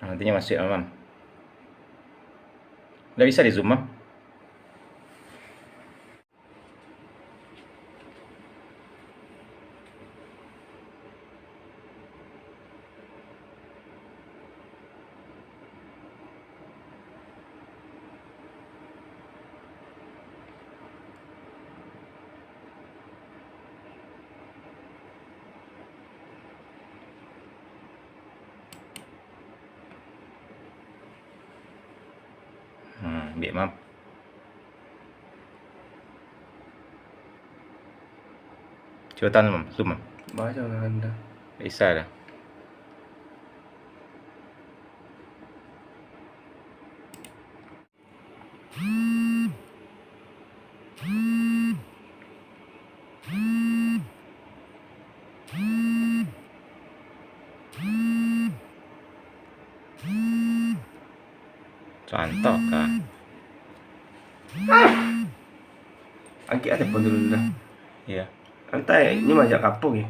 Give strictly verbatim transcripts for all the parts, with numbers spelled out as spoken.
Nantinyo masuak, Mam. Ndak bisa di Zoom, Mam. Hmm, ambiak, Mam. Cubo tahan, Mam. Zoom, Mam. Baco lah anda. Bisa dah. Santok ka. Ah! Angkek aja pun dulu dah. Iya. Antai, ini majak kapung ya.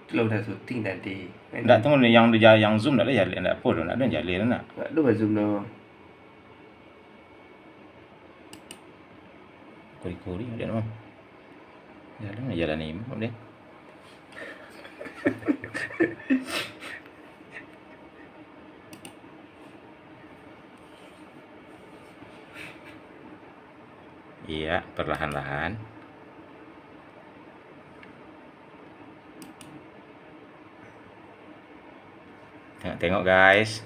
Itulah udah syuting tadi. Ndak, tunggu, yang, yang Zoom ndak ada jaleh, ndak apa doh, ndak ada jaleh tu nak. Ndak ada Zoom doh. Kuri-kuri, ada nama. Jalan, jalan ni, Mam, deh. Iya, perlahan-lahan. Tengok-tengok, guys.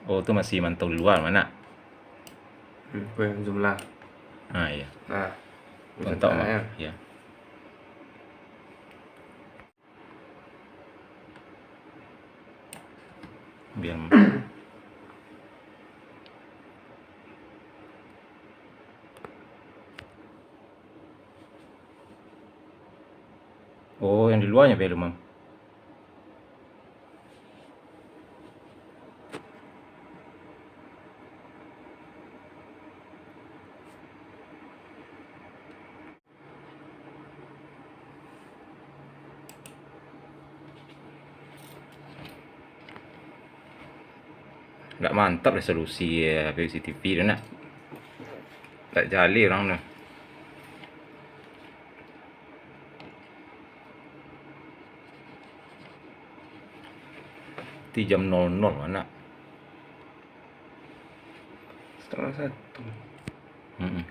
Oh, tu masih mantau di luar, mana? Hmm, kau yang zoom lah. Ah, iya. Nah, Mantap, zoom lah, Mam. Ya. Iya. Biar Oh, yang di luarnya belum, Mam. Ndak mantap resolusi, eh, H P C T V tu nak. Ndak jaleh urang tu. Ti jam nol nol, anak. Setengah satu. Mm-mm.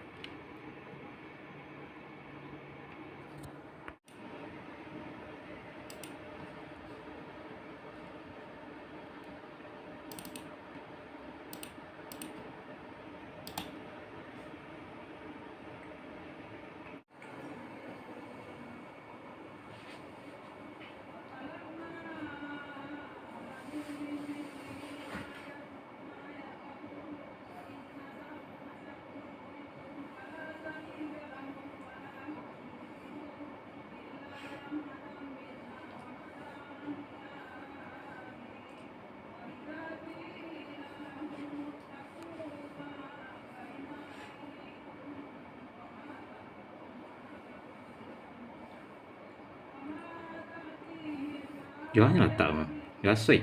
Jauahnyo latak, Mam. Gasoi.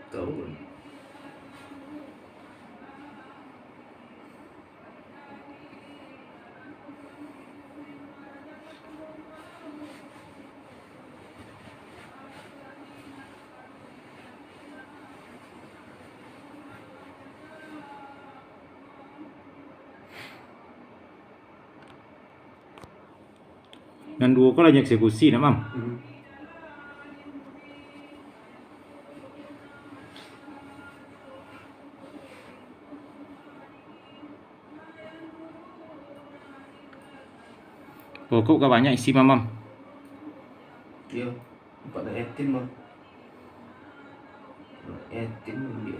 Tahu. Nan duo ko lah nyo eksekusi nak, Mam. Hmm. Pokok ka banyak isi, Mam, Mam. Iyo, nampak nak yatim, Mam. Nak yatim, Mam, dia.